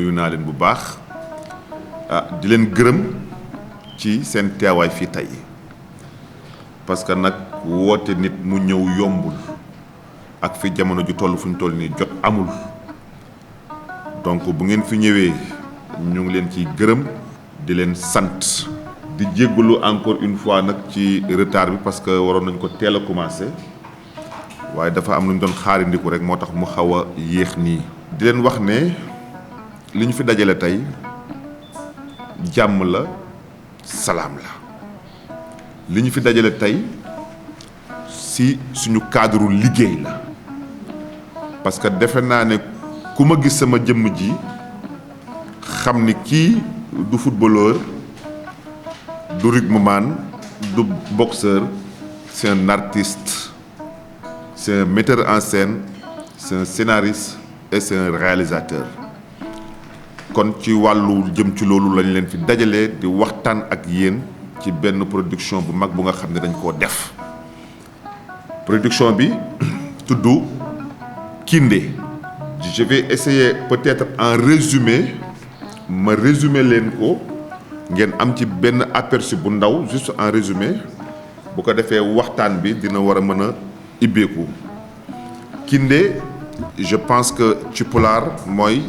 nuyu naa leen bu baax di leen gërëm ci seen teewaay fii tey parce que nag woote nit mu ñëw yombul ak fi jamono ju toll fu ñu toll nii jot amul donc bu ngeen fi ñëwee ñu ngi leen ciy gërëm di leen sant di jéggalu encore une fois nag ci retard bi parce que waroon nañ ko teel a commencé waaye dafa am lu ñu doon xaarindiku rek moo tax mu xaw a yéex nii. di leen wax ne li ñu fi dajale tey jàmm la salaam la li ñu fi dajale tey si suñu cadre liggéey la parce que defe naa ne ku ma gis sama jëmm ji xam ni kii du footballeur du rugbyman du boxeur c'est un artiste c'est un metteur en scène c'est un scénariste et c'est un réalisateur kon ci wàllu jëm ci loolu lañ leen fi dajalee di waxtaan ak yéen ci benn production bu mag bu nga xam ne dañ koo def production bi tudd Kindé. Je vais essayer peut-être en résumé ma résumer leen ko ngeen am ci benn aperçu bu ndaw juste en résumé bu ko defee waxtaan bi dina war a mën a ibbeeku. Kindé je pense que ci pulaar mooy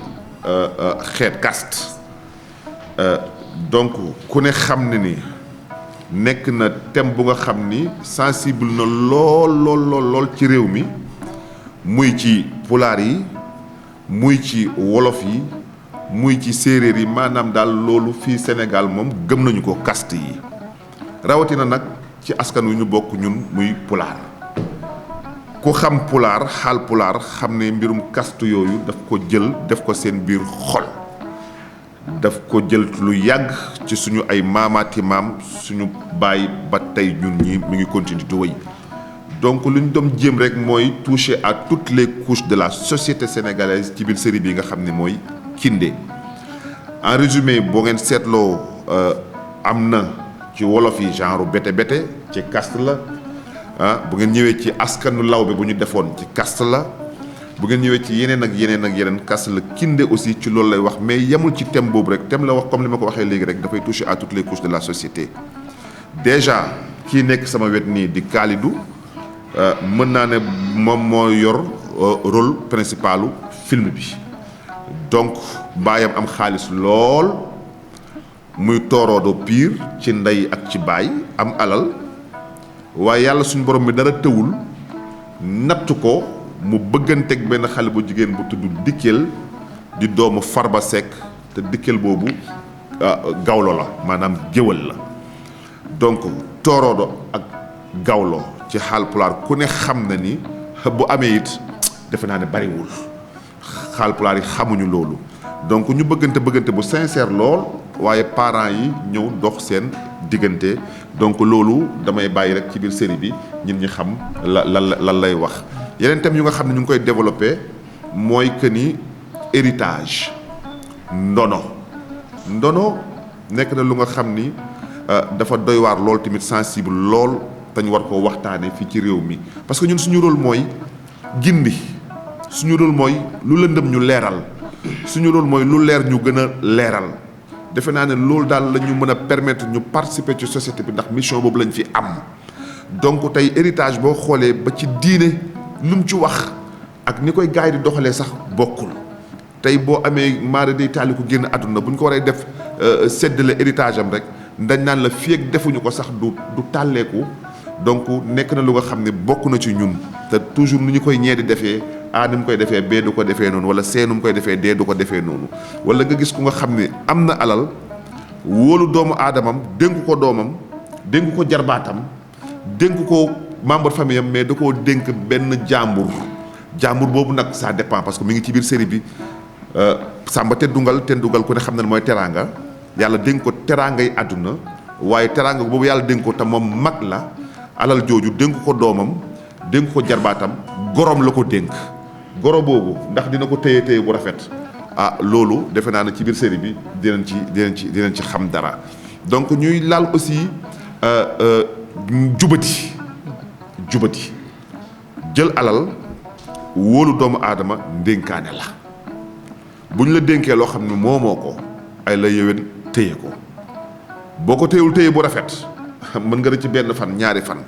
xeet caste donc ku ne xam ne ni nekk na thème bu nga xam ni sensible na lool ci réew mi muy ci pulaar yi muy ci wolof yi muy ci séeréer yi maanaam daal loolu fii Sénégal moom gëm nañu ko caste yi rawatina nag ci askan wi ñu bokk ñun muy pulaar ku xam pulaar xaal pulaar xam ne mbirum caste yooyu daf ko jël def ko seen biir xol daf ko jël lu yàgg ci suñu ay maamaati maam suñu baay ba tey ñun ñi mi ngi continuer di wéy donc lu ñu doon jéem rek mooy toucher à toutes les couches de la société sénégalaise ci biir série bi nga xam ne mooy Kindé. En résumé boo ngeen seetloo am na ci wolof yi genre bete ci caste la bu ngeen ñëwee ci askanu lawbe bu ñu defoon ci caste la bu ngeen ñëwee ci yeneen caste la. Kindé aussi ci loolu lay wax mais yemul ci thème boobu rek thème la wax comme li ma ko waxee léegi rek dafay toucher à toutes les couches de la société. Déjà kii nekk sama wet nii di Kalidou mën naa ne moom moo yor rôle principalu film bi donc baayam am xaalis lool muy tooroodo pire ci ndey ak ci baay am alal waaye yàlla suñu borom bi dara tëwul natt ko mu bëgganteeg benn xale bu jigéen bu tudd Dikel di doomu Farba Seck te Dikel boobu gawlo la maanaam géwël la donc tooroodo ak gawlo ci xaal pulaar ku ne xam na ni bu amee it defe naa ne bariwul xaal pulaar yi xamuñu loolu donc ñu bëggante bu sincère lool waaye parents yi ñëw dox seen diggante donc loolu damay bàyyi rek ci biir série bi ñun ñi xam lan lay wax. yeneen thèmes yu nga xam ne ñu ngi koy développé mooy que ni héritage ndono nekk na lu nga xam ni dafa doy waar lool tamit sensible lool. dañu war koo waxtaanee fii ci réew mi parce que ñun suñu rôle mooy gindi suñu rôle mooy lu lëndëm ñu leeral suñu rôle mooy lu leer ñu gën a leeral defe naa ne loolu daal la ñu mën a permettre ñu participer ci société bi ndax mission boobu lañ fi am. donc tey héritage boo xoolee ba ci diine lu mu ci wax ak ni koy gars yi di doxalee sax bokkul tey boo amee maara day taali ko génn àdduna bu ñu ko waree def séddale héritage am rek dañ naan la fii ak defuñu ko sax du tàlleeku. donc nekk na lu nga xam ne bokk na ci ñun te toujours nu ñu koy ñee di defee ni mu koy defee bee du ko defee noonu wala nu mu koy defee dee du ko defee noonu wala nga gis ku nga xam ne am na alal wóolu doomu aadamam dénk ko doomam dénk ko jarbaatam dénk ko membre famille am mais da koo dénk benn jàmbur boobu nag ça dépend parce que mi ngi ci biir série bi Samba Teddugal ku ne xam na ne mooy teraanga yàlla dénk ko teraangay àdduna waaye teraanga boobu yàlla dénk ko te moom mag la. alal jooju dénk ko doomam dénk ko jarbaatam gorom la ko dénk goro boobu ndax dina ko téye bu rafet loolu defe naa ne ci biir série bi dinañ ci xam dara donc ñuy laal aussi jubati jël alal wóolu doomu aadama ndénkaane la bu ñu la dénkee loo xam ne moomoo ko ay la yéwén téye ko boo ko téyewul téye bu rafet mën nga ci benn fan ñaari fan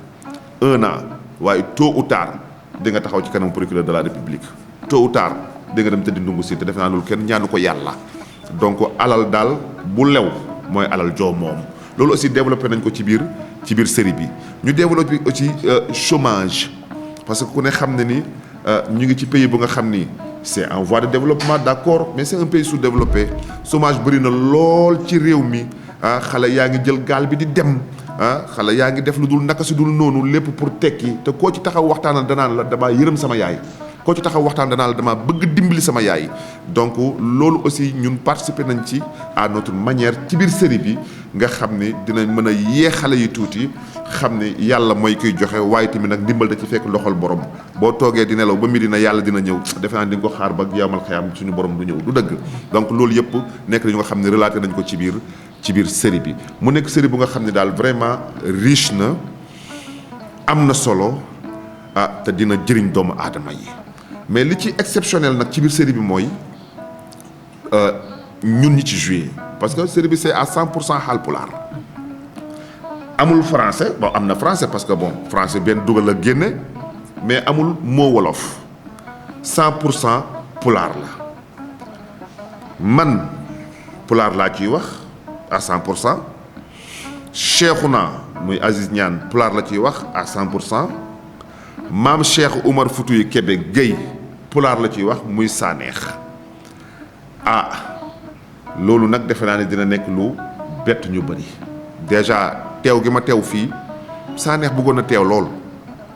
1 an waaye tôt ou tard di nga taxaw ci kanam procureur de la république tôt ou tard di nga dem tëddi ndungu si te def naa loolu kenn ñaanu ko yàlla donc alal daal bu lew mooy alal joo moom loolu aussi développé nañ ko ci biir série bi ñu développé aussi chômage parce que ku ne xam ne ni ñu ngi ci pays bu nga xam ni c'est en voie de développement d'accord mais c'est un pays sous-développé chômage bëri na lool ci réew mi xale yaa ngi jël gaal bi di dem xale yaa ngi def lu dul naka si dul noonu lépp pour tekki te koo ci taxaw waxtaanal danaan la damaa yërëm sama yaay koo ci taxaw waxtaan danaa la damaa bëgg dimbali sama yaay donc loolu aussi ñun participer nañ ci à notre manière ci biir série bi nga xam ni dinañ mën a yee xale yi tuuti xam ni yàlla mooy koy joxe waaye tamit nag dimbal da ci fekk loxol borom boo toogee di nelaw ba midi na yàlla dina ñëw defe naa di nga ko xaar ba yawmal xiyaam suñu borom du ñëw du dëgg donc loolu yëpp nekk nañu nga xam ne relaté nañ ko ci biir série bi mu nekk série bu nga xam ne daal vraiment riche na am na solo te dina jëriñ doomu aadama yi mais li ci exceptionnel nag ci biir série bi mooy ñun ñi ci joué parce que série bi c'est à 100% Haalpulaar amul français bon am na français parce que bon français benn dugal la génne mais amul mot wolof 100% pulaar la man pulaar laa ciy wax à 100% Cheikhouna muy Aziz Niane pulaar la ciy wax à 100% maam Cheikh Oumar Foutiyou Kébé Guèye pulaar la ciy wax muy Saneex loolu nag defe naa ne dina nekk lu bett ñu bëri déjà teew gi ma teew fii Saneex bëggoon a teew lool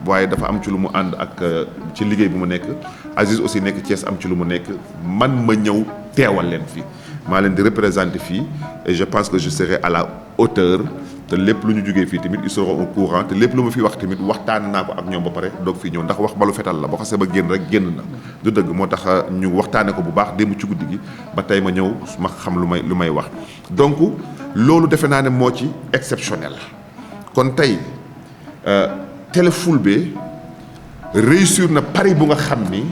waaye dafa am ci lu mu ànd ak ci liggéey bu mu nekk Aziz aussi nekk Thiès am ci lu mu nekk man ma ñëw teewal leen fii maa leen di représenter fii et je pense que je serai à la hauteur te lépp lu ñu jógee fii tamit ils seront au courant te lépp lu ma fi wax tamit waxtaan naa ko ak ñoom ba pare doog fii ñëw ndax wax balu fetal la boo xasee ba génn rek génn na du dëgg moo tax ñu waxtaane ko bu baax démb ci guddi gi ba tey ma ñëw ma xam lu may wax donc loolu defe naa ne moo ci exceptionnel kon tey Télé Fulbe réussir na pari bu nga xam ni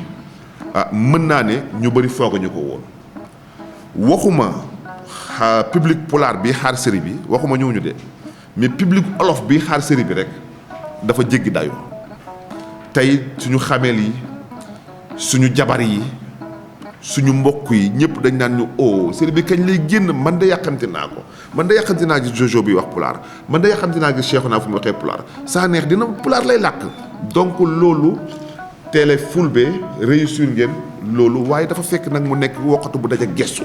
mën naa ne ñu bëri fooguñu ko woon waxuma public pulaar bi xaar série bi waxuma ñëwuñu de mais public olof bi xaar série bi rek dafa jéggi dayu tey suñu xameel yi suñu jabar yi suñu mbokk yi ñëpp dañ naan ñu série bi kañ lay génn man de yàqamti naa ko man de yàqamti naa gis Jojo bi wax pulaar man de yàqamti naa gis Cheikhouna fu mu waxee pulaar Saneex dina pulaar lay làkk donc loolu Télé Fulbe réussir ngeen loolu waaye dafa fekk nag mu nekk wokkatu bu daja gestu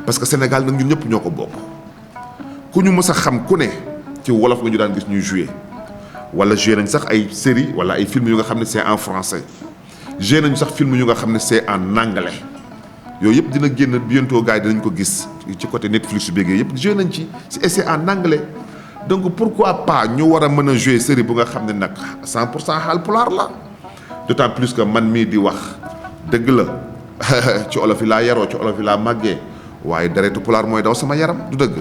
parce que Sénégal nag ñun ñëpp ñoo ko bokk ku ñu mës a xam ku ne ci wolof nga ñu daan gis ñuy joué wala joué nañ sax ay série wala ay film yu nga xam ne c'est en français joué nañu sax film yu nga xam ne c'est en anglais yooyu yëpp dina génn bientôt gars yi dinañ ko gis ci côté Netflix bi yëpp joué nañ ci et c'est en anglais donc pourquoi pas ñu war a mën a joué série bu nga xam ne nag 100% Haalpulaar la d'autant plus que man mii di wax dëgg la ci olof yi laa yaroo ci olof yi laa màggee waaye dareetu pulaar mooy daw sama yaram du dëgg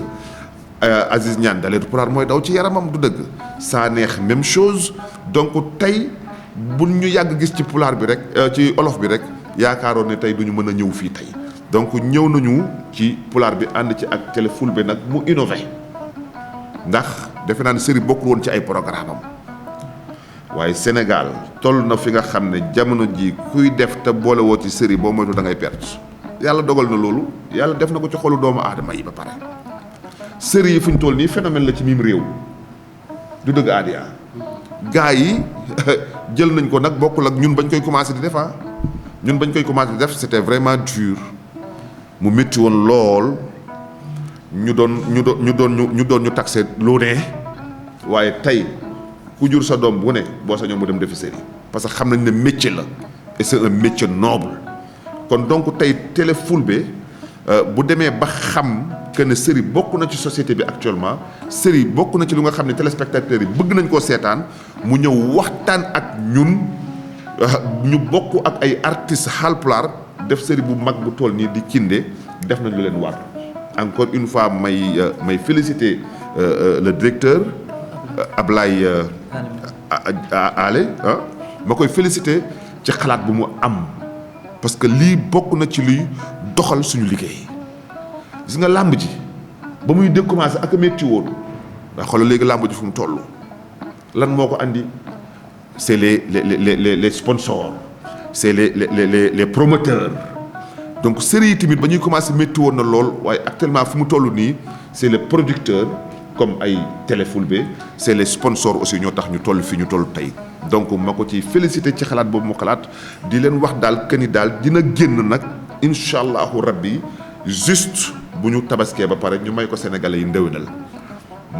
Aziz Niane dareetu pulaar mooy daw ci yaramam du dëgg Saneex même chose donc tey bu ñu yàgg gis ci pulaar bi rek ci olof bi rek yaakaaroon ne tey du ñu mën a ñëw fii tey donc ñëw nañu ci pulaar bi ànd ci ak Télé Fulbe nag mu innové ndax defe naa ne série bokkul woon ci ay programme am waaye Sénégal toll na fi nga xam ne jamono ji kuy def te boole woo ci série boo moytu da ngay perte yàlla dogal na loolu yàlla def na ko ci xolu doomu aadama yi ba pare série yi fu ñu toll nii phénomène la ci mim réew du dëgg Adia gars yi jël nañ ko nag bokkul ak ñun bañ koy commencé di def ñun bañ koy commencé di def c'était vraiment dur mu métti woon lool ñu doon ñu taxé lu ne waaye tey ku jur sa doom bu ne boo sañoon mu dem defi série parce que xam nañ ne métier la et c'est un métier noble kon donc tey Télé Fulbe bu demee ba xam que ne série bokk na ci société bi actuellement série bokk na ci lu nga xam ne téléspectateurs yi bëgg nañ koo seetaan mu ñëw waxtaan ak ñun ñu bokk ak ay artistes Haalpulaar def série bu mag bu toll nii di Kinde def nañ lu leen war encore une fois may féliciter le directeur Ablaye Ale ma koy féliciter ci xalaat bu mu am parce que lii bokk na ci luy doxal suñu liggéey gis nga làmb ji ba muy commencé ak métti woon ndax xoolal léegi làmb ji fu mu toll lan moo ko andi c'est les sponsors c'est les promoteurs donc série yi tamit ba ñuy commencé métti woon na lool waaye actuellement fu mu toll nii c'est les producteurs comme ay Télé Fulbe c'est les sponsors aussi ñoo tax ñu toll fi ñu toll tey donc ma ko ci félicité ci xalaat boobu mu xalaat di leen wax daal que ni daal dina génn nag incha allahu rabbi juste bu ñu tabaskee ba pare ñu may ko sénégalais yi ndéwénal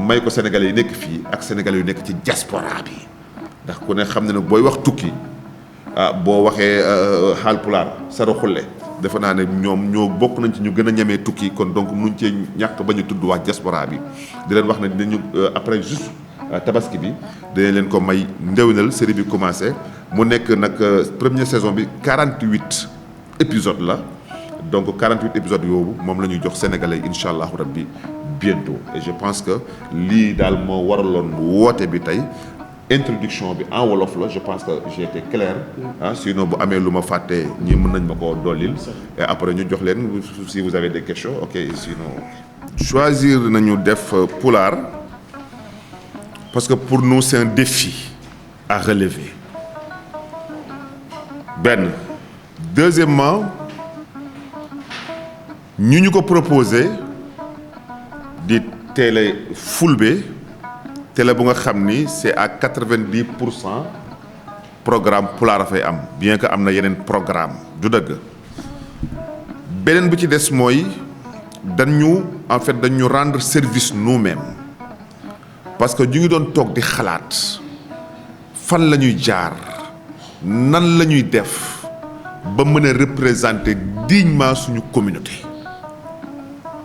may ko sénégalais yi nekk fii ak sénégalais yu nekk ci diaspora bi ndax ku ne xam ne nag booy wax tukki boo waxee Haalpulaar Sara Xulle defe naa ne ñoom ñoo bokk nañ ci ñu gën a ñemee tukki kon donc nuñ cee ñàkk ba ñu tudd waa diaspora bi di leen wax ne dinañu après juste tabaski bi dinañ leen ko may ndéwénal série bi commencé mu nekk nag première saison bi 48 épisodes la donc 48 épisodes yoobu moom la ñuy jox sénégalais incha allahu rabbi bientôt et je pense que lii daal moo waraloon woote bi tey introduction bi en wolof la je pense que j'ai été clair sinon bu amee lu ma fàtte ñi mën nañ ma koo dollil et après ñu jox leen si vous avez des questions ok sinon choisir nañu def pulaar parce que pour nous c'est un défi à relever benn deuxièmement ñu ko proposé di Télé Fulbe télé bu nga xam ni c'est à 90% programme pulaar a fay am bien que am na yeneen programme du dëgg beneen bi ci des mooy dañu rendre service nous-mêmes parce que ñu ngi doon toog di xalaat fan la ñuy jaar nan la ñuy def ba mën a représenter dignement suñu communauté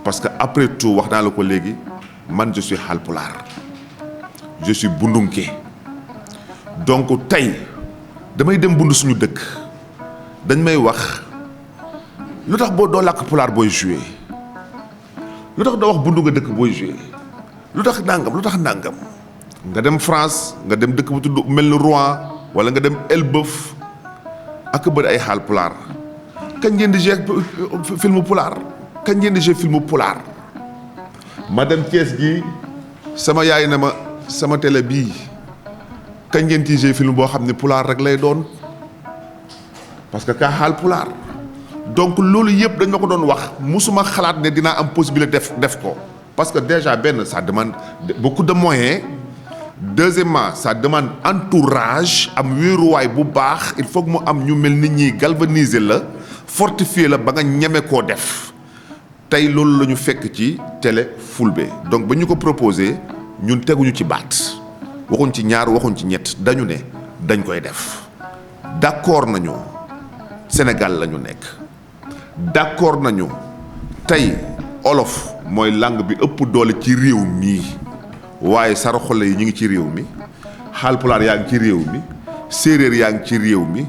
parce que après tout wax naa la ko léegi man je suis Haalpulaar je suis Bundunke donc tey damay dem bund suñu dëkk dañ may wax lu tax boo doo làkk pulaar booy joué lu tax doo wax bundu nga dëkk booy joué lu tax nàngam nga dem France nga dem dëkk bu tudd mel ni Rouen wala nga dem Elbeuf ak bëri ay Haalpulaar kañ ngeen di joué film pulaar kañ ngeen di joué film pulaar ma dem Thiès gi sama yaay na ma sama télé bii kañ ngeen ci joué film boo xam ne pulaar rek lay doon parce que kaa Haalpulaar donc loolu yëpp dañ ma ko doon wax musuma xalaat ne dinaa am possibilité def ko parce que déjà benn ça demande beaucoup de moyens deuxièmement ça demande entourage am wéeruwaay bu baax il faut que mu am ñu mel nit ñi galvaniser la fortifier la ba nga ñeme koo def tey loolu la ñu fekk ci Télé Fulbe donc ba ñu ko proposé ñun teguñu ci baat waxuñ ci ñaar waxuñ ci ñett dañu ne dañ koy def d'accord nañu Sénégal la ñu nekk d'accord nañu tey olof mooy langue bi ëpp doole ci réew mi waaye saraxole yi ñu ngi ci réew mi Haalpulaar yaa ngi ci réew mi séeréer yaa ngi ci réew mi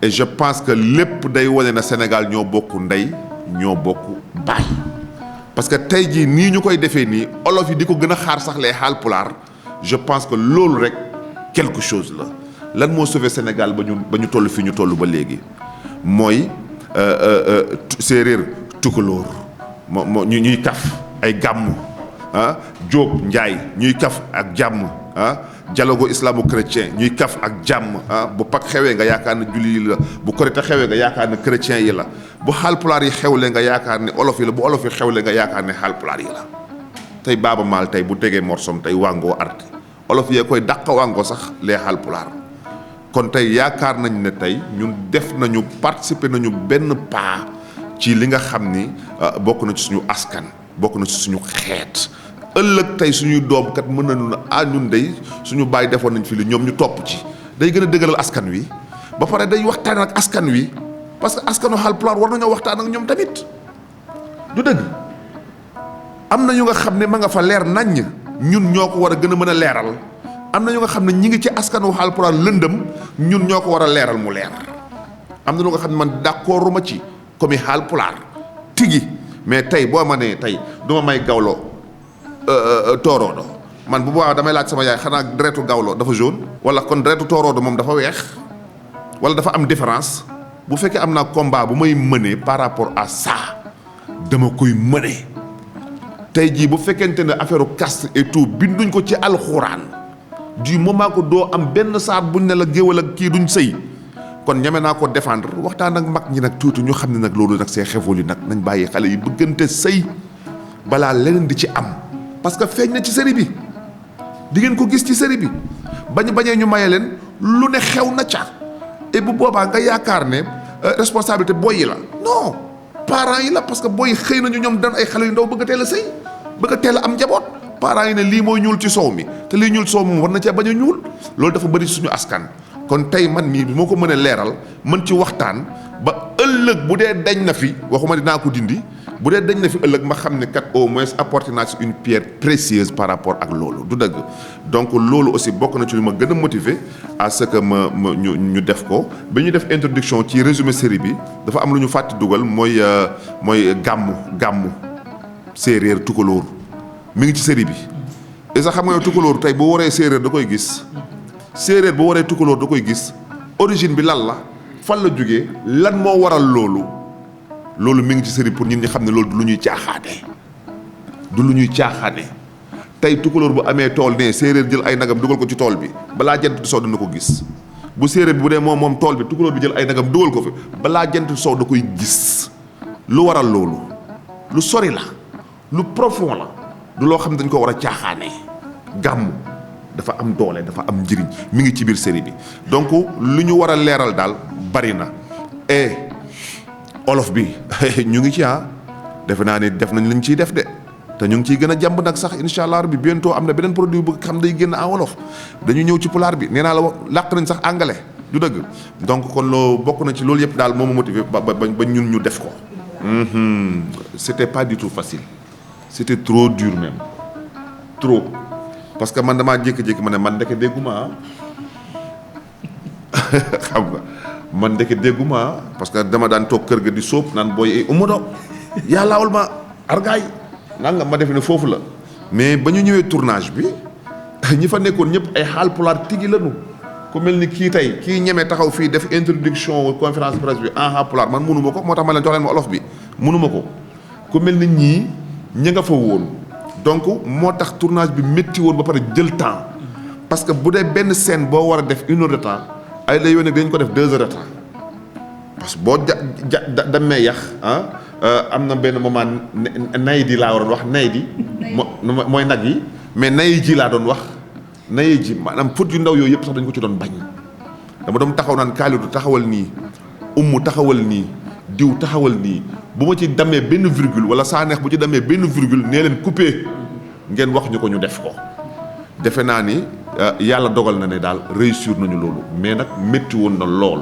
et je pense que lépp day wane na Sénégal ñoo bokk ndey ñoo bokk baay parce que tey jii nii ñu koy defee nii olof yi di ko gën a xaar sax les Haalpulaar je pense que loolu rek quelque chose la lan moo sauvé Sénégal ba ñu toll fii ñu toll ba léegi mooy séeréer tukulóor moo ñuy kaf ay gàmm Jóob Njaay ñuy kaf ak jàmm dialogue islamo-chrétien ñuy kaf ak jàmm bu Pâques xewee nga yaakaar ne julli yi la bu Korité xewee nga yaakaar ne chrétien yi la bu Haalpulaar yi xewle nga yaakaar ne olof yi la bu olof yi xewle nga yaakaar ne Haalpulaar yi la tey Baaba Maal tey bu tegee morsom tey wàngoo arti olof yee koy dàq wàngoo sax les Haalpulaar kon tey yaakaar nañ ne tey ñun def nañu participer nañu benn pas ci li nga xam ni bokk na ci suñu askan bokk na ci suñu xeet ëllëg tey suñuy doom kat mën nañu ñun dey suñu bàyyi defoon nañ fi li ñoom ñu topp ci day gën a dëgëral askan wi ba pare day waxtaan ak askan wi parce que askanu Haalpulaar war nañoo waxtaan ak ñoom tamit du dëgg am na ñu nga xam ne ma nga fa leer naññ ñun ñoo ko war a gën a mën a leeral am na ñu nga xam ne ñi ngi ci askanu Haalpulaar lëndëm ñun ñoo ko war a leeral mu leer am na lu nga xam ne man d'accorduma ci comme Haalpulaar tigi mais tey boo ma nee tey du ma may gawlo tooroodo man bu boobaa damay laaj sama yaay xanaa deretu gawlo dafa jaune wala kon deretu tooroodo moom dafa weex wala dafa am différence bu fekkee am naa combat bu may mënee par rapport à ça dama koy mëne tey jii bu fekkente ne affaire caste et tout binduñ ko ci alxuraan du moment que doo am benn saar buñ ne la géwal ak kii duñ sëy kon ñeme naa ko défendre waxtaan ak mag ñi nag tuuti ñu xam ne nag loolu nag c'est révolu nag nañ bàyyi xale yi bëggante sëy balaa leneen di ci am parce que feeñ na ci série bi di ngeen ko gis ci série bi bañee ñu maye leen lu ne xew na ca et bu boobaa nga yaakaar ne responsabilité boy yi la non parents yi la parce que boy yi xëy nañu ñoom dan ay xale yu ndaw bëgg a teel a sëy bëgg a teel a am njaboot parents yi ne lii mooy ñuul ci soow mi te lii ñuul soow moom war na cee bañ a ñuul loolu dafa bëri suñu askan kon tey man mii bi moo ko mën a leeral mën ci waxtaan ba ëllëg bu dee dañ na fi waxuma dinaa ko dindi bu dee dañ na fi ëllëg ma xam ne kat au moins apporté naa ci une pierre précieuse par rapport ak loolu du dëgg donc loolu aussi bokk na ci lu ma gën a motiver à ce que ñu def ko ba ñu def introduction ci résumé série bi dafa am lu ñu fàtte dugal mooy gàmmu séeréer tukulóor mi ngi ci série bi et sax xam nga ne tukulóor tey bu waree séeréer da koy gis séeréer bu waree tukulóor da koy gis origine bi lan la fan la jógee lan moo waral loolu mi ngi ci série pour ñun ñi xam ne loolu du lu ñuy caaxaane tey tukulóor bu amee tool ne séeréer jël ay nagam dugal ko ci tool bi balaa jant di sow dana ko gis bu séeréer bi bu dee moom tool bi tukulóor bi jël ay nagam dugal ko fi balaa jant di sow da koy gis lu waral loolu lu sori la lu profond la du loo xam ne dañ ko war a caaxaane gàmmu dafa am doole dafa am njëriñ mi ngi ci biir série bi donc lu ñu war a leeral daal bari na et olof bi ñu ngi ci defe naa ni def nañ liñ ciy def de te ñu ngi ciy gën a jàmb nag sax incha allah bi bientôt am na beneen produit bu xam day génn en wolof dañu ñëw ci pulaar bi nee naa la làq nañ sax anglais du dëgg donc kon loo bokk na ci loolu yëpp daal moo ma motivé ba ñun ñu def ko. C'était pas du tout facile c'était trop dur même trop parce que man damaa jékki-jékki ma ne man ndeke dégguma xam nga man ndeke dégguma parce que dama daan toog kër ga di sóob naan booy umudo yàllaawul ma argaay naan nga ma def ne foofu la mais ba ñu ñëwee tournage bi ñi fa nekkoon ñëpp ay xaal pulaar tigi lañu ku mel ni kii tey kii ñemee taxaw fii def introduction conférence presse bi en xaal pulaar man mënuma ko moo tax ma leen jox leen ma olof bi mënuma ko ku mel ni ñii ñi nga fa woon donc moo tax tournage bi métti woon ba pare jël temps parce que bu dee benn scène boo war a def 1 heure de temps ay la yow nag dañ ko def 2 heures de temps parce que boo demee yax am na benn moment nay di laa waroon wax nay di mooy nag yi mais nay ji laa doon wax nay ji maanaam fut yu ndaw yooyu yëpp sax dañ ko ci doon bañ dama doon taxaw naan Kalidou taxawal nii taxawal nii diw taxawal nii bu ma ci demee benn virgule wala saa neex bu ci demee benn virgule nee leen coupé ngeen wax ñu ko ñu def ko defe naa ni yàlla dogal na ne daal réussir nañu loolu mais nag métti woon na lool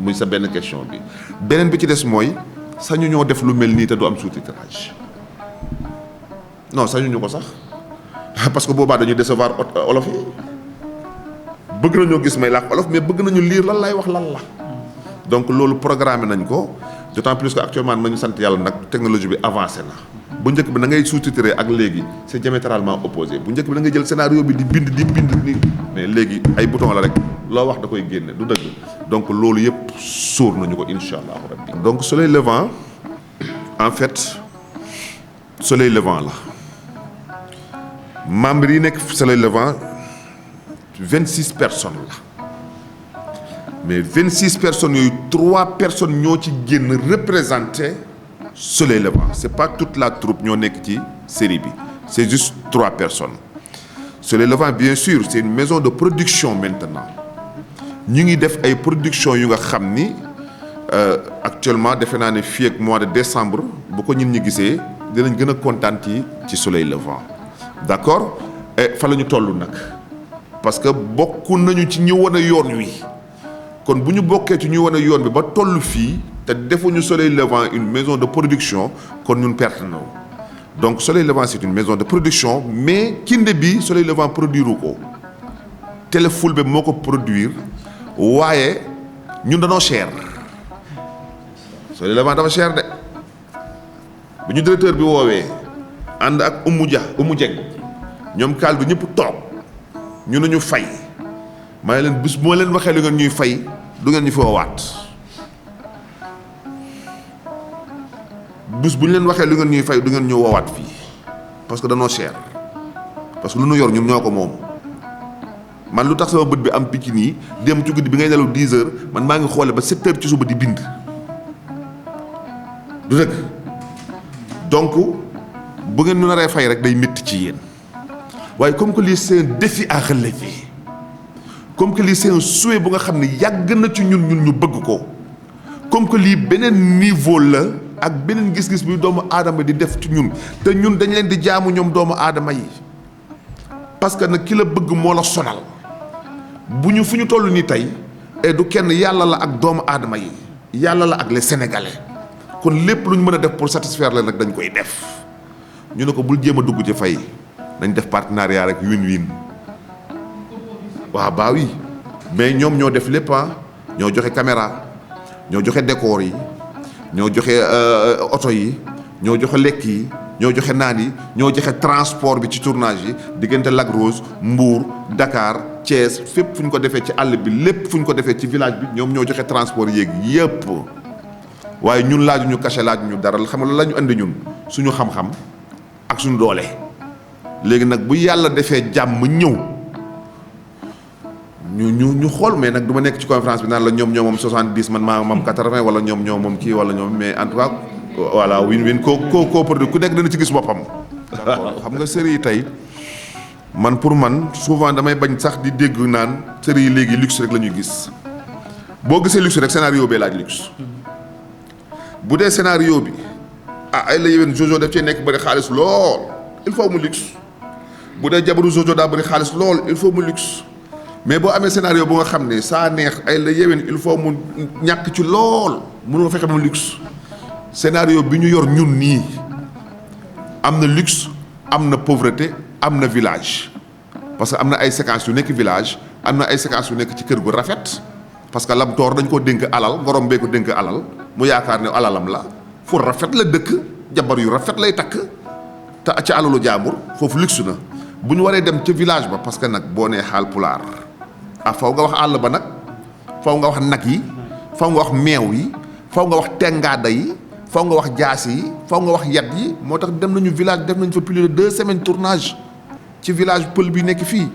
muy sa benn question bi beneen bi ci des mooy sañu ñoo def lu mel nii te du am sous-titrage non sañu ñu ko sax parce que boobaa dañuy décevoir olof yi bëgg nañoo gis may làkk olof mais bëgg nañu lire lan lay wax lan la donc loolu programmé nañ ko d'autant plus que actuellement nañu sant yàlla nag technologie bi avancé na bu njëkk bi da ngay sous-titrer ak léegi c'est diamétralement opposé bu njëkk bi da ngay jël scénario bi di bind ni mais léegi ay bouton la rek loo wax da koy génne du dëgg donc loolu yëpp sóor nañu ko insha allahu rabbi donc soleil levant en fait soleil levant la membre yi nekk soleil levant 26 personnes la mais 26 personnes yooyu 3 personnes ñoo ci génn représenté soleil levant c'est pas toute la troupe ñoo nekk ci série bi c'est juste 3 personnes soleil levant bien sûr c'est une maison de production maintenant ñu ngi def ay production yu nga xam ni actuellement defe naa ne fii ak mois de décembre bu ko ñun ñi gisee dinañ gën a kontaan ci soleil levant d'accord et fa la ñu toll nag parce que bokk nañu ci ñu wane yoon wi kon bu ñu bokkee ci ñu wane yoon bi ba toll fii te defuñu soleil levant une maison de production kon ñun perte na donc soleil levant c'est une maison de production mais kinde bi soleil levant produire ko Téléfulbe moo ko produire waaye ñun dañoo cher soleil levant dafa cher de bu ñu directeur bi woowee ànd ak Oumou Dieng ñoom Kalidou ñëpp toog ñu ne ñu fay may leen bis moo leen waxee lu ngeen ñuy fay du ngeen ñu fi woowaat bés bu ñu leen waxee lu ngeen ñuy fay du ngeen ñëw woowaat fii parce que danoo cher parce que lu nu yor ñun ñoo ko moom. man lu tax sama bët bi am picc nii dem ci guddi bi ngay nelaw 10 heures man maa ngi xoole ba 7 heures ci suba di bind du dëgg donc bu ngeen nu naree fay rek day métti ci yéen waaye comme que lii c'est un défi à relever comme que lii c'est un souhait bu nga xam ne yàgg na ci ñun ñu bëgg ko comme que lii beneen niveau la ak beneen gis-gis bi doomu aadama di def ci ñun te ñun dañ leen di jaamu ñoom doomu aadama yi parce que nag ki la bëgg moo la sonal bu ñu fu ñu toll nii tey et du kenn yàlla la ak doomu aadama yi yàlla la ak les sénégalais kon lépp lu ñu mën a def pour satisfaire leen nag dañ koy def ñu ne ko bul jéem a dugg ci fay nañ def partenariat rek win-win waaw baa oui mais ñoom ñoo def lépp ñoo joxe caméra ñoo joxe décor yi ñoo joxe oto yi ñoo joxe lekk yi ñoo joxe naan yi ñoo joxe transport bi ci tournage yi diggante Lac Rose Mbour Dakar Thiès fépp fu ñu ko defee ci àll bi lépp fu ñu ko defee ci village bi ñoom ñoo joxe transport yéeg yépp waaye ñun laaju ñu cachet laaju ñu dara xam nga la ñu andi ñun suñu xam-xam ak suñu doole léegi nag bu yàlla defee jàmm ñëw ñu xool mais nag du ma nekk ci conférence bi naan la ñoom ñoo moom 70 man maa moom 80 wala ñoom ñoo moom kii wala ñoom mais en tout cas voilà win-win ko produit ku nekk dana ci gis boppam. d'accord xam nga série yi tey man pour man souvent damay bañ sax di dégg naan série yi léegi luxe rek la ñuy gis boo gisee luxe rek scénario bee laaj luxe bu dee scénario bi ay la yéwén Jojo daf cee nekk bëri xaalis lool il faut mu luxe bu dee jabaru Jojo daa bëri xaalis lool il faut mu luxe mais boo amee scénario bu nga xam ne saa neex ay la yéwén il faut mu ñàkk ci lool mënoo fexe mu luxe scénario bi ñu yor ñun nii am na luxe am na pauvreté am na village parce que am na ay séquences yu nekk village am na ay séquences yu nekk ci kër gu rafet parce que lam toor dañ ko dénk alal gorom bee ko dénk alal mu yaakaar ne alalam la fu rafet la dëkk jabar yu rafet lay takk te ci alalu jaambur foofu luxe na bu ñu waree dem ca village ba parce que nag boo nee xaal pulaar faw nga wax àll ba nag faw nga wax nag yi faw nga wax meew yi faw nga wax tengaada yi faw nga wax jaas yi faw nga wax yat yi moo tax dem nañu village def nañ fa plus de 2 semaines tournage ci village pël bi nekk fii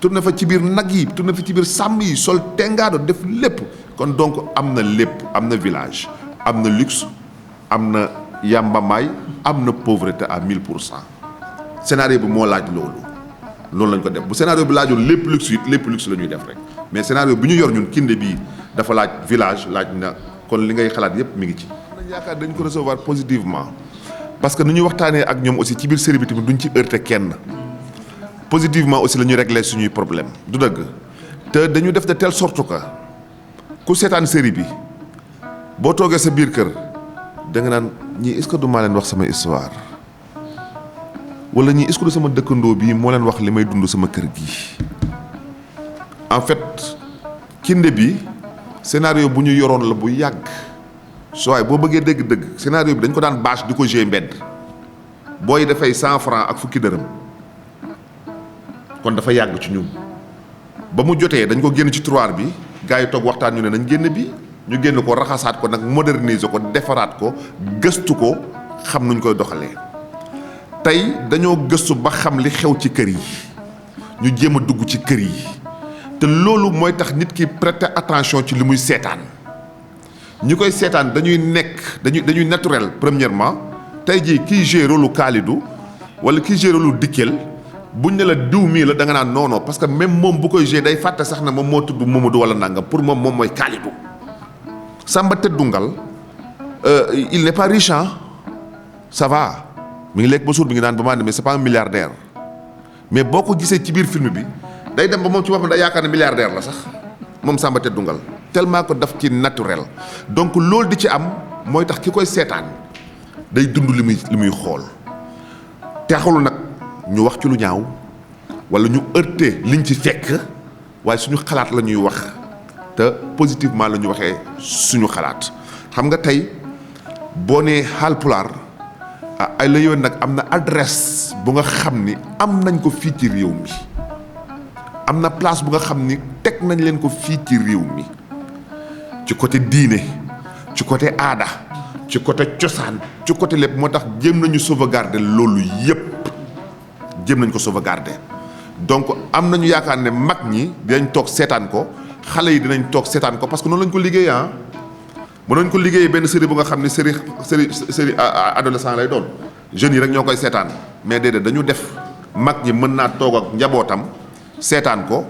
tourné fa ci biir nag yi tourné fa ci biir sàmm yi sol tengaado def lépp kon donc am na lépp am na village am na luxe am na yambamaay am na pauvreté à 1000%. scénario bi moo laaj loolu lañ ko def bu scénario bi laajoon lépp luxe it lépp luxe la ñuy def rek mais scénario bi ñu yor ñun Kinde bii dafa laaj village laaj na kon li ngay xalaat yépp mi ngi ci. nañ yaakaar dañ ko recevoir positivement parce que nu ñuy waxtaanee ak ñoom aussi ci biir série bi tamit duñ ci heurter kenn positivement aussi la ñuy régler suñuy problème du dëgg te dañu def de telle sorte que ku seetaan série bi boo toogee sa biir kër da nga naan ñii est-ce que du maa leen wax sama histoire wala ñii est-ce que du sama dëkkandoo bii moo leen wax li may dund sama kër gi. en fait Kinde bi scénario bu ñu yoroon la bu yàgg soo waay boo bëggee dëgg-dëgg scénario bi dañ ko daan bâche di ko jouer mbedd booy dafay 100 francs ak fukki dërëm kon dafa yàgg ci ñun ba mu jotee dañ ko génn ci tiroir bi gars yi toog waxtaan ñu ne nañ génn bi ñu génn ko raxasaat ko nag moderniser ko defaraat ko gëstu ko xam nuñ koy doxalee tey dañoo gëstu ba xam li xew ci kër yi ñu jéem a dugg ci kër yi te loolu mooy tax nit ki prêter attention ci li muy seetaan ñi koy seetaan dañuy dañuy naturel premièrement tey jii kii joué rôle lu Kalidou wala kii joué rôle lu Dikel buñ ne la diw mii la da nga naan non parce que même moom bu koy joué day fàtte sax na moom moo tudd Mamadou wala nangam pour moom mooy Kalidou. Samba Teddungal il n'est pas riche ça va mi ngi lekk ba suur mi ngi naan ba maa ne mais c'est pas un milliardaire mais boo ko gisee ci biir film bi day dem ba moom ci boppam day yaakaar ne milliardaire la sax moom Samba Teddungal tellement que daf ci naturel donc loolu di ci am mooy tax ki koy seetaan day dund li muy xool teexul nag ñu wax ci lu ñaaw wala ñu heurter liñ ci fekk waaye suñu xalaat la ñuy wax te positivement la ñu waxee suñu xalaat xam nga tey boo nee Haalpulaar ay la yoon nag am na adresse bu nga xam ni am nañ ko fii ci réew mi am na place bu nga xam ni teg nañ leen ko fii ci réew mi ci côté diine ci côté aada ci côté cosaan ci côté lépp moo tax jéem nañu sauvegarder loolu yépp jéem nañ ko sauvegarder donc am nañu yaakaar ne mag ñi dinañ toog seetaan ko xale yi dinañ toog seetaan ko parce que noonu lañ ko liggéey mënoon ko liggéeyee benn série bu nga xam ne série adolescent lay doon jeunes yi rek ñoo koy seetaan mais déedéet dañu def mag ñi mën naa toog ak njabootam seetaan ko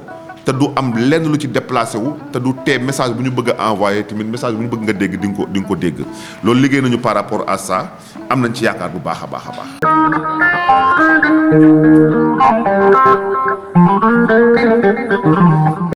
te du am lenn lu ci déplacé wu te du tee message bu ñu bëgg a envoyé tamit message bu ñu bëgg nga dégg di nga ko dégg loolu liggéey nañu par rapport à ça am nañ ci yaakaar bu baax a baax a baax.